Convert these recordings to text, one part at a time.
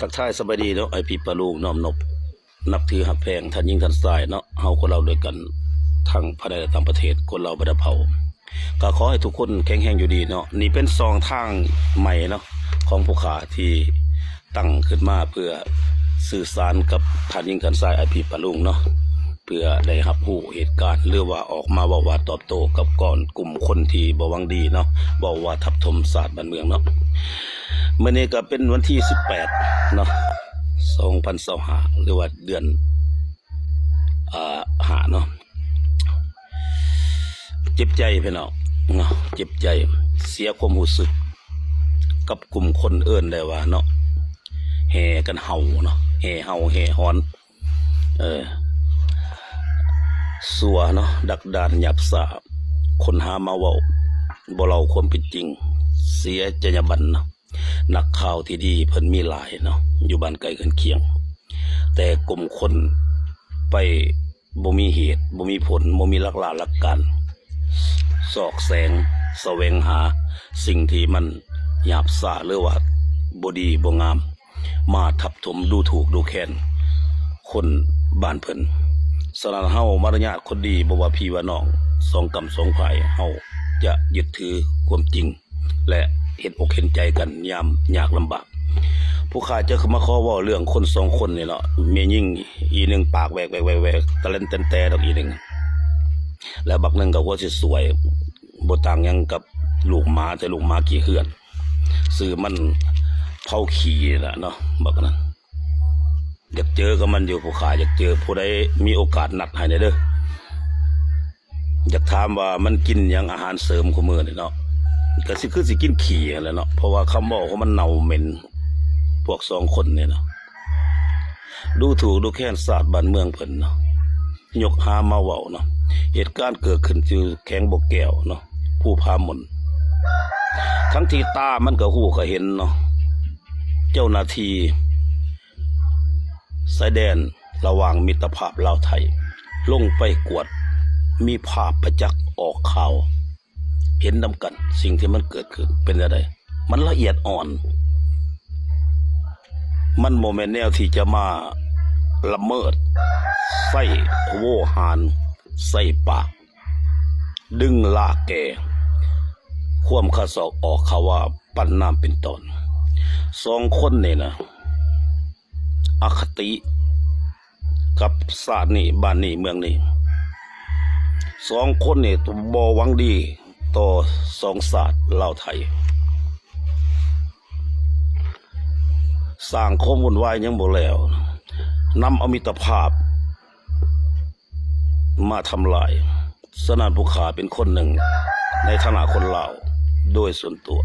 ທັກທາຍສະບາຍດີເນາະ ອ້າຍພີ່ປ້າລຸງ ນ້ອມນົບນັບຖືຮັກແພງທ່ານຍິງທ່ານຊາຍເນາະ ເຮົາຄົນລາວດ້ວຍກັນ ທັງພາຍໃນ ແລະ ຕ່າງປະເທດ ຄົນລາວບັນດາເຜົ່າ ກໍຂໍໃຫ້ທຸກຄົນແຂງແຮງຢູ່ດີເນາະ. ນີ້ເປັນຊ່ອງທາງໃໝ່ເນາະ ຂອງຜູ້ຂ້າທີ່ຕັ້ງຂຶ້ນມາເພື່ອສື່ສານກັບທ່ານຍິງທ່ານຊາຍ ອ້າຍພີ່ປ້າລຸງເນາະ ເພື່ອໄດ້ຮັບຮູ້ເຫດການ ຫຼືວ່າອອກມາເວົ້າວ່າຕອບໂຕ້ກັບກ່ອນ ກຸ່ມຄົນທີ່ບໍ່ຫວັງດີເນາະ ເວົ້າວ່າທັບຖົມຊາດບ້ານເມືອງເນາະ. ມື້ນີ້ກໍເປັນວັນທີສິບແປດເນາະ ສອງພັນຊາວຫ້າ ຫຼືວ່າເດືອນ ອ່າ ຫ້າເນາະ. ເຈັບໃຈພີ່ນ້ອງເນາະ ເຈັບໃຈ ເສຍຄວາມຮູ້ສຶກກັບກຸ່ມຄົນ ເອີ້ນໄດ້ວ່າເນາະ ແຫ່ກັນເຫົ່າເນາະ ແຫ່ເຫົ່າແຫ່ຫອນ ເອີ ຊົ່ວເນາະ ດັກດານຫຍາບຊ້າ ຄົນຫາມາເວົ້າ ບໍ່ເລົ່າຄວາມເປັນຈິງ ເສຍຈັນຍາບັນເນາະ. ນັກຂ່າວທີ່ດີເພິ່ນມີຫຼາຍເນາະ ຢູ່ບ້ານໃກ້ເຮືອນຄຽງ ແຕ່ກຸ່ມຄົນໄປບໍ່ມີເຫດ ບໍ່ມີຜົນ ບໍ່ມີຫຼັກລາຫຼັກການ ຊອກແສງສະແຫວງຫາສິ່ງທີ່ມັນຫຍາບຊ້າ ຫຼືວ່າບໍ່ດີບໍ່ງາມ ມາທັບຖົມ ດູຖູກດູແຄນຄົນບ້ານເພິ່ນ. ສະນັ້ນ ເຮົາມາລະຍາດຄົນດີ ບໍ່ວ່າພີ່ວ່ານ້ອງ ສອງກ້ຳສອງພາຍ ເຮົາຈະຍຶດຖືຄວາມຈິງ ແລະ ເຫັນອົກເຫັນໃຈກັນຍາມຍາກລຳບາກ. ຜູ້ຂ້າຈະມາຂໍເວົ້າເລື່ອງຄົນສອງຄົນນີ້ເນາະ ແມ່ຍິງອີ່ໜຶ່ງປາກແວກໆໆ ຕະແລນແຕນແຕດອກອີ່ໜຶ່ງ ແລະ ບັກໜຶ່ງກໍຫົວສວຍໆ ບໍ່ຕ່າງຫຍັງກັບລູກໝາ ແຕ່ລູກໝາຂີ້ເຫື່ອນ ຊື່ມັນເຜົາຂີ້ນີ້ລະເນາະ ບັກນັ້ນ. ຢາກເຈີກັບມັນຢູ່ ຜູ້ຂ້າຢາກເຈີ ຜູ້ໃດມີໂອກາດນັດໃຫ້ແດ່ເດີ. ຢາກຖາມວ່າມັນກິນຫຍັງອາຫານເສີມຄູ່ມື້ນີ້ເນາະ ກໍຊິຄືຊິກິນຂີ້ຫັ້ນແຫຼະເນາະ ເພາະວ່າຄຳເວົ້າຂອງມັນເນົ່າເໝັນ ພວກສອງຄົນນີ້ເນາະ ດູຖູກດູແຄນຊາດບ້ານເມືອງເພິ່ນເນາະ ຍົກຫາມາເວົ້າເນາະ. ເຫດການເກີດຂຶ້ນຢູ່ແຂວງບໍ່ແກ້ວເນາະ ພູຜາມົນ ທັງທີ່ຕາມັນກໍຮູ້ກໍເຫັນເນາະ ເຈົ້າໜ້າທີ່ ຊາຍແດນລະຫວ່າງມິດຕະພາບລາວໄທ ລົງໄປກວດ ມີພາບປະຈັກອອກຂ່າວ ເຫັນນຳກັນ ສິ່ງທີ່ມັນເກີດຂຶ້ນເປັນແນວໃດ ມັນລະອຽດອ່ອນ ມັນບໍ່ແມ່ນແນວທີ່ຈະມາລະເມີດ ໃຊ້ໂວຫານ ໃສ່ປາກ ດຶງລາກແກ່ ຄວາມຄາສອກອອກຄາວາ ປັນນ້ຳເປັນຕອນ. ສອງຄົນນີ້ນະ ອະຄະຕິກັບຊາດນີ້ ບ້ານນີ້ ເມືອງນີ້ ສອງຄົນນີ້ບໍ່ຫວັງດີຕໍ່ສອງຊາດລາວໄທ ສ້າງຄວາມວຸ່ນວາຍຍັງບໍ່ແລ້ວ ນຳເອົາມິດຕະພາບ ມາທຳລາຍ. ສະນັ້ນ ຜູ້ຂ້າເປັນຄົນໜຶ່ງ ໃນຖານະຄົນລາວໂດຍສ່ວນຕົວ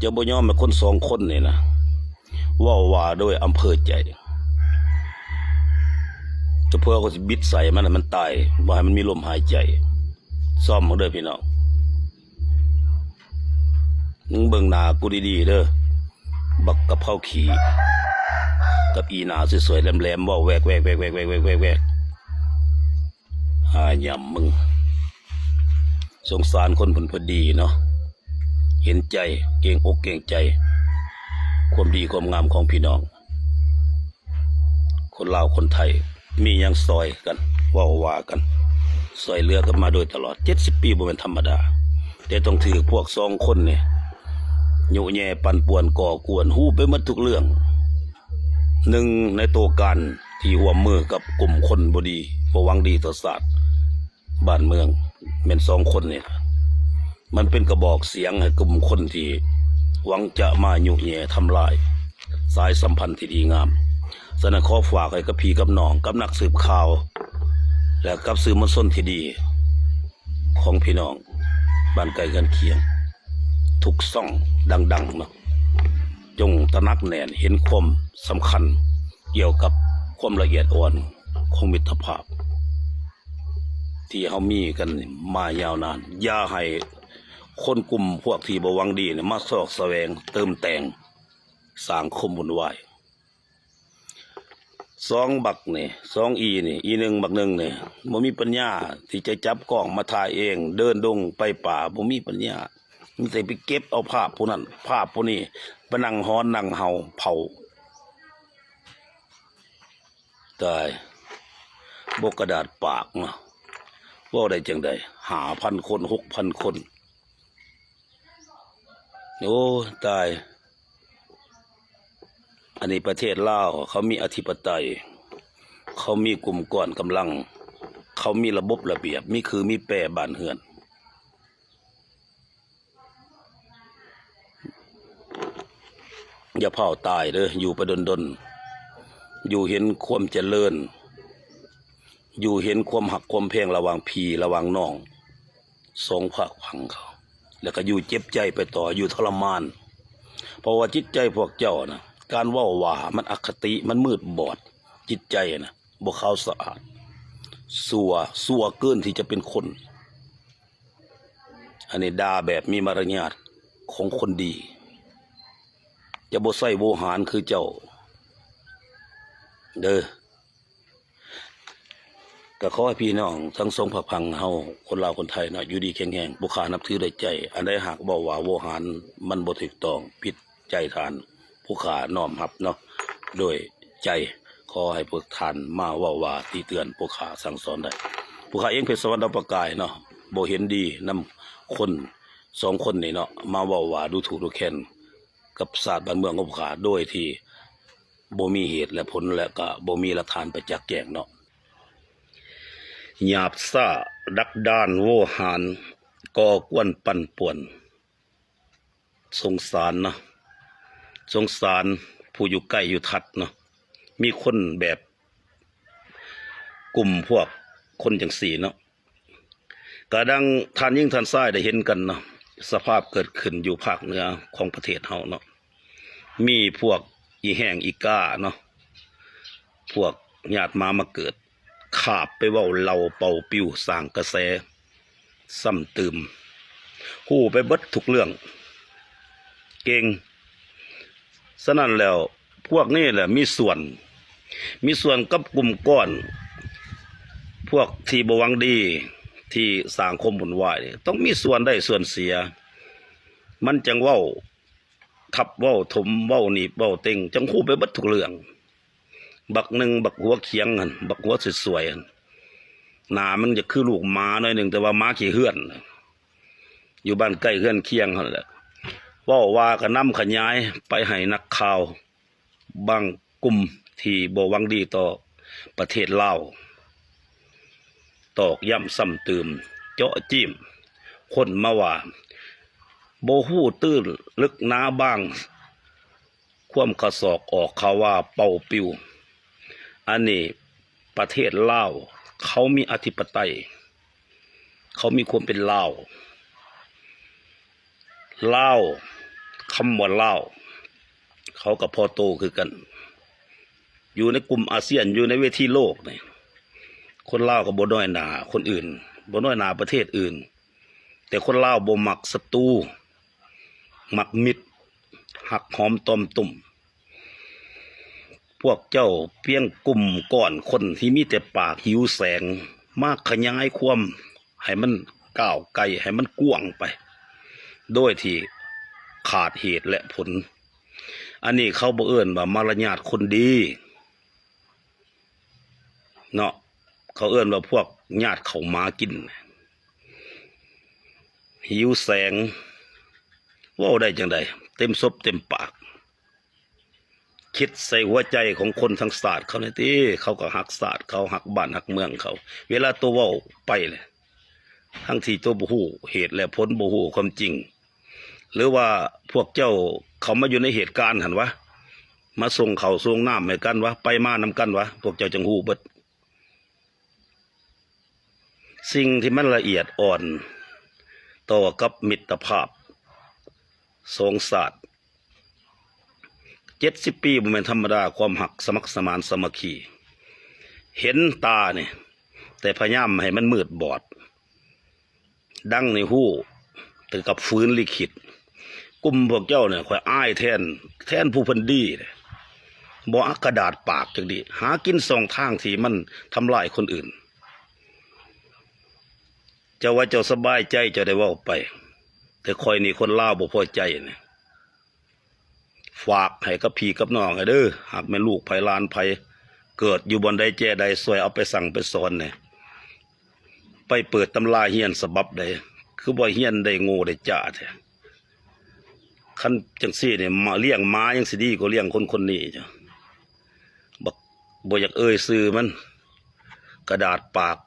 ຈະບໍ່ຍອມໃຫ້ຄົນສອງຄົນນີ້ນະ ເວົ້າວ່າໂດຍອຳເພີໃຈ ແຕ່ເພື່ອກໍຊິບິດໃສ່ມັນໃຫ້ມັນຕາຍ ບໍ່ໃຫ້ມັນມີລົມຫາຍໃຈ. ຊອມເບິ່ງເດີພີ່ນ້ອງ ມຶງເບິ່ງໜ້າກູດີໆເດີ ບັກກະເພົາຂີ້ ກັບອີ່ໜ້າສວຍໆແຫຼມໆ ເວົ້າແວກໆໆໆໆໆ ຫາຫຍ້ຳມຶງ. ສົງສານຄົນເພິ່ນພໍດີເນາະ ເຫັນໃຈ ເກງອົກເກງໃຈ ຄວາມດີຄວາມງາມຂອງພີ່ນ້ອງ ຄົນລາວຄົນໄທ ມີຫຍັງຊ່ອຍກັນ ເວົ້າວ່າກັນ ຊ່ອຍເຫຼືອກັນມາໂດຍຕະຫຼອດ ເຈັດສິບປີ ບໍ່ແມ່ນທຳມະດາ ແຕ່ຕ້ອງຖືກພວກສອງຄົນນີ້ ຍຸແຍ່ປັ່ນປ່ວນ ກໍ່ກວນ ຮູ້ໄປໝົດທຸກເລື່ອງ. ໜຶ່ງໃນໂຕການທີ່ຮ່ວມມືກັບກຸ່ມຄົນບໍ່ດີ ບໍ່ຫວັງດີຕໍ່ຊາດ ບ້ານເມືອງ ແມ່ນສອງຄົນນີ້ລະ ມັນເປັນກະບອກສຽງໃຫ້ກຸ່ມຄົນທີ່ຫວັງຈະມາຍຸແຍ່ທຳລາຍສາຍສຳພັນທີ່ດີງາມ. ສະນັ້ນ ຂໍຝາກໄວ້ກັບພີ່ກັບນ້ອງ ກັບນັກສືບຂ່າວ ແລະ ກັບສື່ມວນຊົນທີ່ດີຂອງພີ່ນ້ອງບ້ານໃກ້ເຮືອນຄຽງ ທຸກຊ່ອງດັງໆເນາະ ຈົ່ງຕະໜັກແໜ້ນເຫັນຄວາມສຳຄັນ ກ່ຽວກັບຄວາມລະອຽດອ່ອນຂອງມິດຕະພາບ ທີ່ເຮົາມີກັນມາຍາວນານ. ຢ່າໃຫ້ຄົນກຸ່ມພວກທີ່ບໍ່ຫວັງດີນີ້ມາຊອກສະແຫວງເຕີມແຕ່ງ ສ້າງຄວາມວຸ່ນວາຍ. ສອງບັກນີ້ ສອງອີ່ນີ້ ອີ່ໜຶ່ງບັກໜຶ່ງນີ້ ບໍ່ມີປັນຍາທີ່ຈະຈັບກ້ອງມາຖ່າຍເອງ ເດີນດົງໄປປ່າ ບໍ່ມີປັນຍາ ມີແຕ່ໄປເກັບເອົາພາບຜູ້ນັ້ນພາບຜູ້ນີ້ ໄປນັ່ງຫອນນັ່ງເຫົ່າເຜົາ ຕາຍ ບໍ່ກະດາດປາກເນາະ ເວົ້າໄດ້ຈັ່ງໃດ ຫ້າພັນຄົນ ຫົກພັນຄົນ ໂອ້ຍ ຕາຍ. ອັນນີ້ປະເທດລາວ ເຂົາມີອະທິປະໄຕ ເຂົາມີກຸ່ມກ້ອນກຳລັງ ເຂົາມີລະບົບລະບຽບ ມີຄືມີແປບ້ານເຮືອນ. ຢ່າຟ້າວຕາຍເດີ ຢູ່ໄປດົນໆ ຢູ່ເຫັນຄວາມຈະເລີນ ຢູ່ເຫັນຄວາມຮັກຄວາມແພງລະຫວ່າງພີ່ລະຫວ່າງນ້ອງ ສອງພາກຝັ່ງເຂົາ ແລ້ວກໍຢູ່ເຈັບໃຈໄປຕໍ່ ຢູ່ທໍລະມານ ເພາະວ່າຈິດໃຈພວກເຈົ້ານະ ການເວົ້າວ່າມັນອະຄະຕິ ມັນມືດບອດ ຈິດໃຈນະ ບໍ່ຂາວສະອາດ ຊົ່ວ ຊົ່ວເກີນທີ່ຈະເປັນຄົນ. ອັນນີ້ດ່າແບບມີມາລະຍາດຂອງຄົນດີ ຈະບໍ່ໃຊ້ໂວຫານຄືເຈົ້າເດີ. ກໍຂໍໃຫ້ພີ່ນ້ອງທັງສອງພາກຝັ່ງເຮົາ ຄົນລາວຄົນໄທເນາະ ຢູ່ດີແຂງແຮງ ຜູ້ຂ້ານັບຖືດ້ວຍໃຈ ອັນໃດຫາກເວົ້າວ່າໂວຫານມັນບໍ່ຖືກຕ້ອງ ຜິດ ໃຈທ່ານ ຜູ້ຂ້ານ້ອມຮັບເນາະ ດ້ວຍໃຈ ຂໍໃຫ້ພວກທ່ານມາເວົ້າວ່າຕິເຕືອນ ຜູ້ຂ້າສັ່ງສອນໄດ້. ຜູ້ຂ້າເອງ ເພັດສະຫວັນ ດາວປະກາຍເນາະ ບໍ່ເຫັນດີນຳຄົນສອງຄົນນີ້ເນາະ ມາເວົ້າວ່າດູຖູກດູແຄນກັບຊາດບ້ານເມືອງຂອງຜູ້ຂ້າ ໂດຍທີ່ບໍ່ມີເຫດແລະຜົນ ແລະກະບໍ່ມີຫຼັກຖານປະຈັກແຈ້ງເນາະ. ຫຍາບຊ້າ ດັກດານ ໂວຫານ ກໍ່ກວນປັ່ນປ່ວນ. ສົງສານເນາະ ສົງສານຜູ້ຢູ່ໃກ້ຢູ່ຖັດເນາະ ມີຄົນແບບກຸ່ມພວກຄົນຈັ່ງຊີ້ເນາະ ກະດັ່ງທ່ານຍິງທ່ານຊາຍໄດ້ເຫັນກັນເນາະ ສະພາບເກີດຂຶ້ນຢູ່ພາກເໜືອຂອງປະເທດເຮົາເນາະ ມີພວກອີແຫ້ງອີກ້າເນາະ ພວກຍາດໝາມາເກີດ ຄາບໄປເວົ້າເລົ່າເປົ່າປິວສ້າງກະແສ ຊ້ຳຕື່ມ ຮູ້ໄປເບິດທຸກເລື່ອງ ເກັ່ງ. ສະນັ້ນແລ້ວ ພວກນີ້ແຫຼະມີສ່ວນ ມີສ່ວນກັບກຸ່ມກ້ອນ ພວກທີ່ບໍ່ຫວັງດີ ທີ່ສ້າງຄວາມວຸ້ນວາຍ ຕ້ອງມີສ່ວນໄດ້ສ່ວນເສຍ ມັນຈັ່ງເວົ້າ ທັບເວົ້າຖົມ ເວົ້າໜີບເວົ້າເຕັງ ຈັ່ງຮູ້ໄປເບິດທຸກເລື່ອງ. ບັກໜຶ່ງ ບັກຫົວຂຽງຫັ້ນ ບັກຫົວສວຍໆຫັ້ນ ໜ້າມັນຈະຄືລູກໝາໜ້ອຍໜຶ່ງ ແຕ່ວ່າໝາຂີ້ເຮືອນ ຢູ່ບ້ານໃກ້ເຮືອນຄຽງຫັ້ນແຫຼະ ເວົ້າວ່າກໍນຳຂະຫຍາຍໄປໃຫ້ນັກຂ່າວບາງກຸ່ມທີ່ບໍ່ຫວັງດີຕໍ່ປະເທດລາວ ຕອກຢ້ຳຊ້ຳຕື່ມ ເຈາະຈີ້ມ ຄົ້ນມາວ່າ ບໍ່ຮູ້ຕື້ນເລິກໜາບາງ ຄວາມກະສອກອອກຂ່າວວ່າເປົ່າປິວ. ອັນນີ້ປະເທດລາວ ເຂົາມີອະທິປະໄຕ ເຂົາມີຄວາມເປັນລາວ ລາວ ຄຳວ່າລາວ ເຂົາກໍພໍໂຕຄືກັນ ຢູ່ໃນກຸ່ມອາຊຽນ ຢູ່ໃນເວທີໂລກນີ້ ຄົນລາວກໍບໍ່ນ້ອຍໜ້າຄົນອື່ນ ບໍ່ນ້ອຍໜ້າປະເທດອື່ນ ແຕ່ຄົນລາວບໍ່ມັກສັດຕູ ມັກມິດ ຮັກຫອມຕອມຕຸ້ມ. ພວກເຈົ້າພຽງກຸ່ມກ້ອນຄົນທີ່ມີແຕ່ປາກຫິວແສງ ມາຂະຫຍາຍຄວາມໃຫ້ມັນກ້າວໄກ ໃຫ້ມັນກວ້າງໄປ ໂດຍທີ່ຂາດເຫດແລະຜົນ. ອັນນີ້ເຂົາບໍ່ເອີ້ນວ່າມາລະຍາດຄົນດີເນາະ ເຂົາເອີ້ນວ່າພວກຍາດເຂົ້າໝາກິນ ຫິວແສງ ເວົ້າໄດ້ຈັ່ງໃດ ເຕັມສົບເຕັມປາກ. ຄິດໃສ່ຫົວໃຈຂອງຄົນທັງຊາດເຂົາແດ່ຕິ ເຂົາກໍຮັກຊາດເຂົາ ຮັກບ້ານຮັກເມືອງເຂົາ ເວລາໂຕເວົ້າໄປແຫຼະ ທັງທີ່ໂຕບໍ່ຮູ້ເຫດແລະຜົນ ບໍ່ຮູ້ຄວາມຈິງ ຫຼືວ່າພວກເຈົ້າເຂົ້າມາຢູ່ໃນເຫດການຫັ້ນຫວາ ມາສົ່ງເຂົ້າສົ່ງນ້ຳໃຫ້ກັນຫວາ ໄປມານຳກັນຫວາ ພວກເຈົ້າຈັ່ງຮູ້ເບິດ. ສິ່ງທີ່ມັນລະອຽດອ່ອນຕໍ່ກັບມິດຕະພາບສອງຊາດ ເຈັດສິບປີບໍ່ແມ່ນທຳມະດາ ຄວາມຮັກສະໝັກສະໝານສາມັກຄີ ເຫັນຕານີ້ ແຕ່ພະຍາຍາມໃຫ້ມັນມືດບອດ ດັງໃນຮູ້ ແຕ່ກັບຝືນລິຂິດ. ກຸ່ມພວກເຈົ້ານີ້ ຂ້ອຍອາຍແທນ ແທນຜູ້ເພິ່ນດີເດ້ ບໍ່ອັກກະດາດປາກຈັກດີ້ ຫາກິນຊ່ອງທາງທີ່ມັນທຳລາຍຄົນອື່ນ. ເຈົ້າວ່າເຈົ້າສະບາຍໃຈ ເຈົ້າໄດ້ເວົ້າໄປ ແຕ່ຂ້ອຍນີ້ຄົນລາວບໍ່ພໍໃຈນະ. ຝາກໃຫ້ກັບພີ່ກັບນ້ອງເດີ ຫາກແມ່ນລູກໃຜຫຼານໃຜ ເກີດຢູ່ບ່ອນໃດແຈໃດ ຊ່ວຍເອົາໄປສັ່ງໄປສອນແດ່. ໄປເປີດຕຳລາຮຽນສະບັບໃດ ຄືບໍ່ຮຽນໄດ້ໂງ່ໄດ້ຈ້າແທ້. ຄັນຈັ່ງຊີ້ນີ້ ມາລ້ຽງໝາຍັງຊິດີກວ່າລ້ຽງຄົນຄົນນີ້. ບັກ ບໍ່ຢາກເອີ່ຍຊື່ມັນ ກະດາດປາກ